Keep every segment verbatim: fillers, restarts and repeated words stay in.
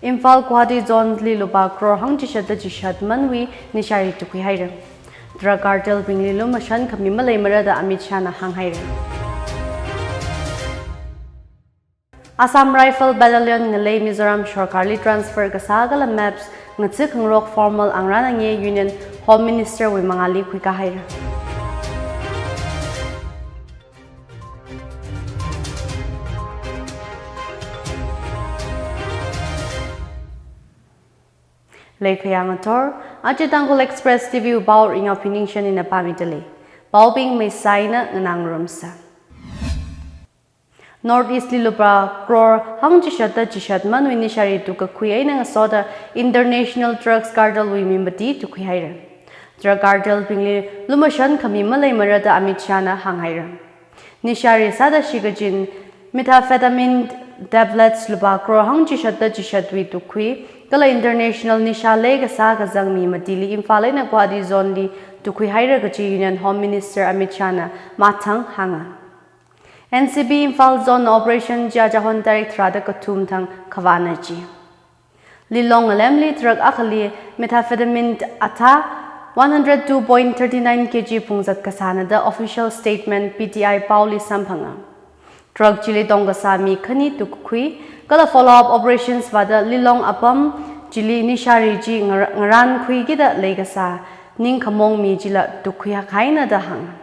Imphal Guwahati Zone li lupā crore hangchishatda chishat manwui nishāri tukhui haira. Drug cartel bingli lumashan khami maleimara da Amit Shah na hānghaira. Assam Rifle Battalion ngalei Mizoram sorkarli transfer kasā kala MAPS ngatsi khangarok formal angrān angei Union Home Minister wui mangāli khuikā haira. Leikhayang athor, aja Tangkhul Express T V wui pao Ringao Phiningshan ina pāmida lei. Paobing meisaina nganāngarumsa. North East li lupā crore hangchishatda chishat manwui nishāri tukkakhui eina ngasoda International Drugs Cartel wui mi mati tukhui haira. Drug cartel bingli lumashan khami maleimara da Amit Shah na hānghaira. Nishāri sāda shikachin methamphetamine tablets lupā crore hangchishatda chishatwui tukhui, kala international nishā leikasā kazang mi matili Imphal eina Guwahati Zone li tukhui haira kaji Union Home Minister Amit Shah na mathang hānga. N C B Imphal Zone operation chi aja hon tarik tharāda kathum thang khavāna ji. Lilong ngalemli truck akhali methamphetamine athā one hundred two point three nine K G phungzat kasāna da official statement P T I paoli samphanga. Truck chili tongkasā mi khani tukkakhui, kala follow-up operations vāda Lilong apam chili nishāri chi ngar-, ngarānkhuikida leikasā ningkhamong mi chila tukkhui hakhaina da hānga.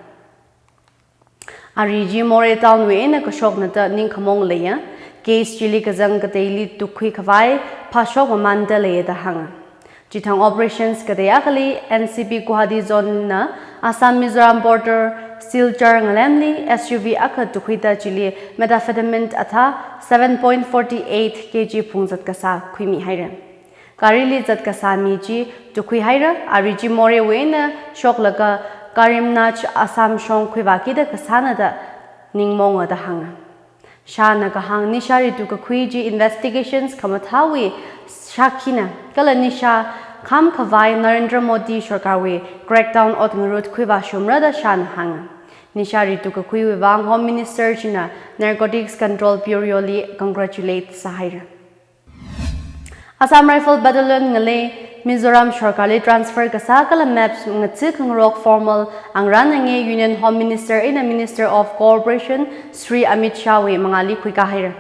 Ari chi Moreh town wui eina kashokna da ningkhamong leiya, case chili kazang kateili tukkhui khavai phāshok mamānda leiya da hānga. Chithang operations katei akhali N C B Guwahati Zone na Assam Mizoram border Silchar ngalemli S U V akha tukkhuida chili methamphetamine athā seven point four eight K G phungzat kasā khuimi haira. Garili zat kasā mi chi tukkhui haira, ari chi Moreh wui eina shoklaga Karimnagr Assam shong khuivākida kasāna da ningmonga da hānga. Shah na kahāng nishāri tukkakhui chi investigations khamathāwui shākhina, kala nishā kham khavai Narendra Modi sorkarwui crackdown ot ngarut khuivāshumra da Shah na hānga. Nishāri tukkakhuiwui vang Home Minister china Narcotics Control Bureau li congratulate sāhaira. Assam Rifle Battalion ngalei Mizoram sorkarli transfer kasā kala MAPS ngatsi khangarok formal angrān angei Union Home Minister eina Minister of Cooperation Shri Amit Shah wui mangāli khuikā haira.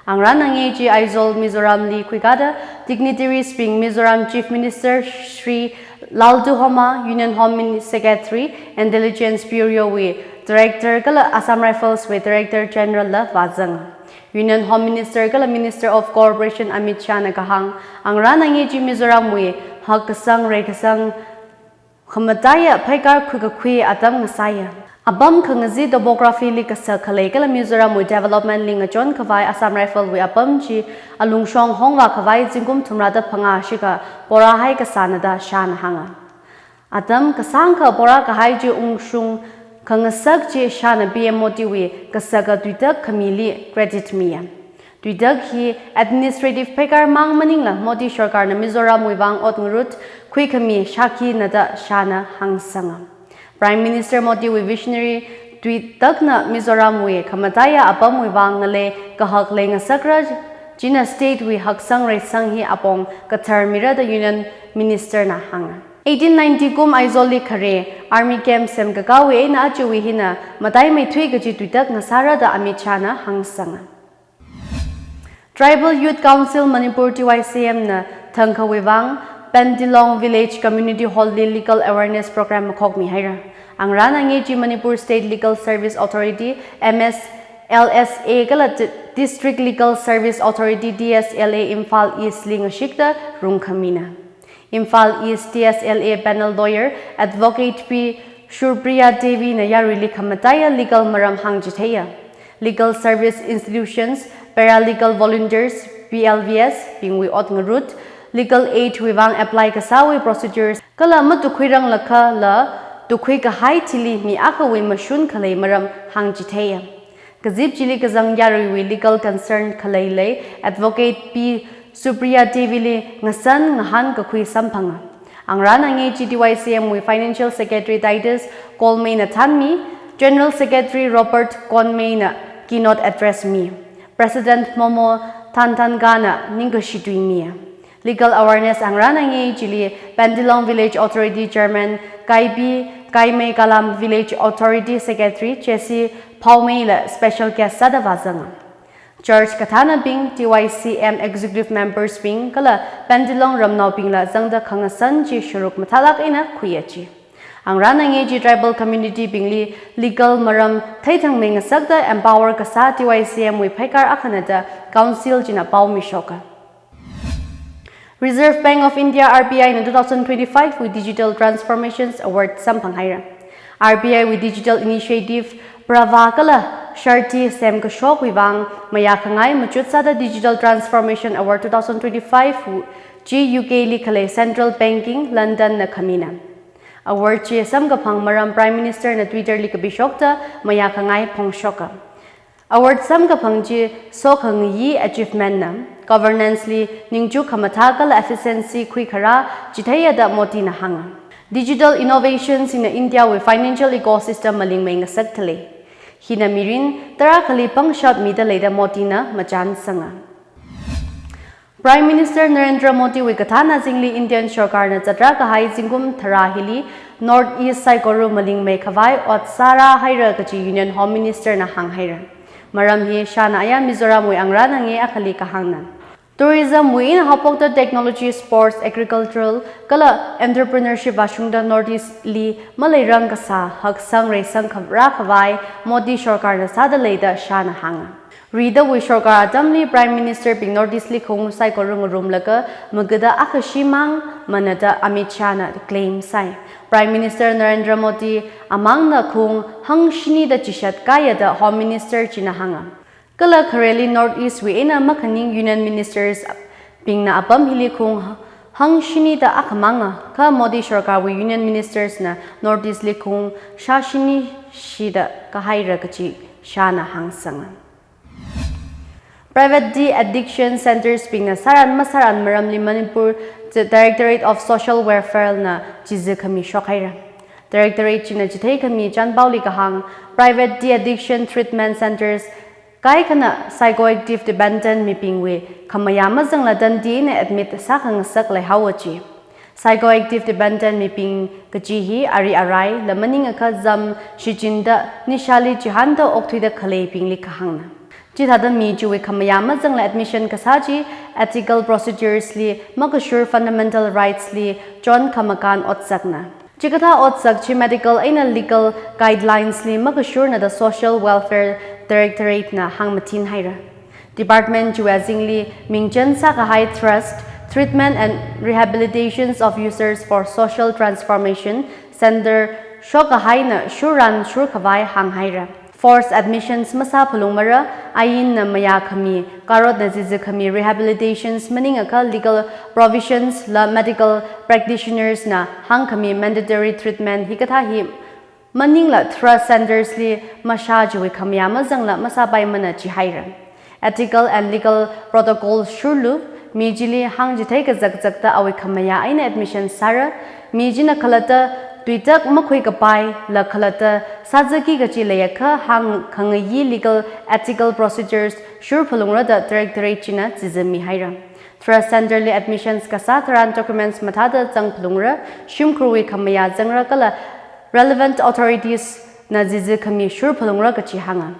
Angrān angei chi Aizawl Mizoramli khuikāda dignitaries bing Mizoram Chief Minister Shri Lalduhoma, Union Home Min-, Secretary, Intelligence Bureau wui Director kala Assam Rifles wui Director General la vāzanga. Union Home Minister kala Minister of Cooperation Amit Shah na kahāng, angrān angei chi Mizoramwui hakkasang reikasang khamataiya pheikar khuikakhui atam ngasāya. Apam khangazin topography li kasak khalei kala Mizoramwui development li ngachon khavai Assam Rifle wui apam chi alungshong hongvā khavai zingkum thumrāda phangā shikha porāhai kasāna da Shah na hānga. Atam kasāngkha porā kahai chi ungshung khangasak chi Shah na P M Modi wui kasaka tuitak khamili credit miya. Tuitak hi administrative pheikar mang maningla Modi sorkarna Mizoramwui vang ot ngarut khuikhami shākhina da Shah na hāngsanga. Prime Minister Modi wui visionary tuitakna Mizoramwui khamataiya apamwui vang ngalei kahak leingasakra, china state wui haksang reisang hi apong kathar mira da Union Minister na hānga. Eighteen ninety kum Aizawl li khare army camp semkakāwui eina achiwui hina mataimeithui kaji tuitak ngasāra da Amit Shah na hāngsanga. Tribal Youth Council Manipur, T Y C M na thangkhawui vang Pentilong Village Community Hall li legal awareness program makhokmi haira. Angrān angei chi Manipur State Legal Service Authority, M S L S A kala Di-, District Legal Service Authority, D S L A, Imphal East li ngashikta rungkhamina. Imphal East D S L A panel lawyer Advocate P Shurpriya Devi na yaruili khamataiya legal maram hāngchitheiya. Legal service institutions, paralegal volunteers, P L V S bingwui ot ngarut, legal aid wui vang apply kasāwui procedures, kala matukhuiranglakha la tukhui kahai thili mi akhawui mashun khalei maram hāngchitheiya. Kazip chili kazang yaruiwui legal concern khalei lei Advocate P Supriya Devi li ngasan ngahān kakhui samphanga. Angrān angei chi T Y C M wui Financial Secretary Titus Kolmei na thanmi, General Secretary Robert Konmei na keynote address mi. President Momo Thanthangana ningkashi tuimiya. Legal awareness angrānange chili Pendelong Village Authority Chairman Kaibi Kaimei Kalam, Village Authority Secretary Jesse Phaomeila special guest sāda vāzanga. Church kathānabing, T Y C M executive members bing kala Pendelong ramnaobingla zangda khangasan chi sharuk mathālāk eina khuiya chi. Angrānange chi tribal community bingli legal maram theithangmei ngasakta empower kasā T Y C M wui phaikar akhana da council china pao mishoka. Reserve Bank of India, R B I na two thousand twenty-five wui Digital Transformations Award samphanghaira. R B I wui digital initiative Prava kala Sharti semkashokwui vang mayākhangai machut sāda Digital Transformation Award two thousand twenty-five wui chi U K li khalei Central Banking London na khamina. Award chi samkaphang maram Prime Minister na Twitter li kapishokta mayākhangai phongshoka. Award samkaphang chi sokhangayi achievement na, governance li ningchuk khamathā kala efficiency khuikharā chitheiya da Modi na hānga. Digital innovation sina India wui financial ecosystem malingmei ngasak thalei. Hina mirin tarākhali pangshap mida lei da Modi na machānsanga. Prime Minister Narendra Modi wui kathāna zingli Indian sorkarna zatrā kahai zingkum tharā hili North East saikora malingmei khavai ot sārāhaira kachi Union Home Minister na hānghaira. Maram hi shāna aya Mizoram wui angrānange akhali kahāngna. Tourism wui eina haophokta technology, sports, agricultural kala entrepreneurship vāshungda North East li maleirang kasā haksang reisang kharā khavai Modi sorkarna sāda lei da shāna hānga. Ridawui sorkar atamli Prime Minister bing North East li khaung saikora ngarumlaga magada akhashi mang mana da Amit Shah na claim sāi. Prime Minister Narendra Modi amangna khaung hangshini da chishat kāya da Home Minister china hānga. Kala khareli North East wui eina makhaning Union Ministers bingna apam hili khaung hangshini da akhamanga, kha Modi sorkar wui Union Ministers na North East li khaung shāshini shida kahaira kachi shāna hāngsanga. Private de-addiction centres bingna sāran masāran maramli Manipur Directorate of Social Welfare na chizi khami shokhaira. Directorate china chithei khami chanpaoli kahāng, private de-addiction treatment centres kaikhana psychoactive dependent mibingwui khamayā mazangla tandi eina admit sākhangasak leihaowa chi. Psychoactive dependent mibing kachi hi ari araila maningakha zam shichinda nishāli chihānda okthuida khaleibingli kahāngna. Chithāda mi chiwui khamayā mazangla admission kasā chi ethical procedures li makashur fundamental rights li chon khamakān otsakna. Chikathā otsak chi medical eina legal guidelines li makashurna da Social Welfare Directorate na hāngmathinhaira. Department chiwui azingli mingchen sākahai Trust, Treatment and Rehabilitations of Users for Social Transformation Centre shokkahaina shurran shurkhavai hānghaira. Forced admissions masāphalungmara, ainna mayā khami, karotna zizi khami rehabilitations maningakha legal provisions la medical practitioners na hāngkhami mandatory treatment hikathā hi maningla trust centres li mashā chiwui khamayā mazangla masāpaimana chihaira. Ethical and legal protocol shurlu, mi chili hāngchithei kazakzakta awui khamayā eina admission sāra, mi china khalatta tuitak makhuikapaila khalatta sāzaki kachi leiakha hāngkhangayi legal ethical procedures shurphalungra da Directorate china chizi mihaira. Trust Centre li admissions kasā tharan documents mathāda zangphalungra, shimkhurwui khamayā zangra kala relevant authorities na zizi khami shurphalungra kachi hānga.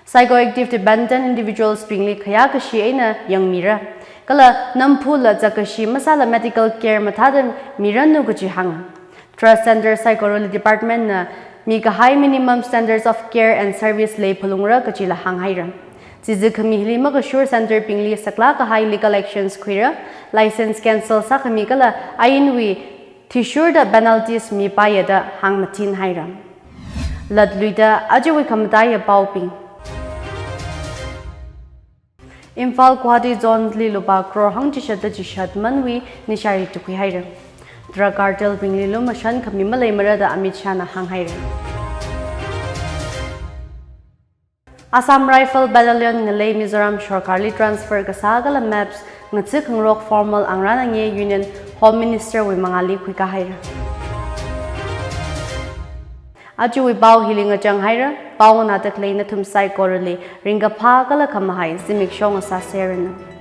Psychoactive dependent individuals bingli khayākashi eina yangmira. Kala namphula zakkashi masāla medical care mathāda miranu kachi hānga. Trust Centre saikorali department na mikahai minimum standards of care and service leiphalungra kachila hānghaira. Zizi khami hili makashur centre bingli saklāk kahai legal actions khuira, license cancel sākhami kala ainwui thishurda penalties mipaiya da hāngmathinhaira. Latluida ajawui khamataiya paobing. Imphal Guwahati zone li lupā crore hangchishatta chishat manwui nishāri tukhuihaira. Drug cartel bingli lumashan khami maleimara da Amit Shah na hānghaira. Assam Rifle Battalion ngalei Mizoram sorkarli transfer kasā kala maps ngatsi khangarok formal angrānange Union Home Minister wui mangāli khuikāhaira. Ajawui pao hili ngachanghaira, pao nganāda khalei nathum saikorali ringkaphā kala khamahai zimiksho ngasāseranu.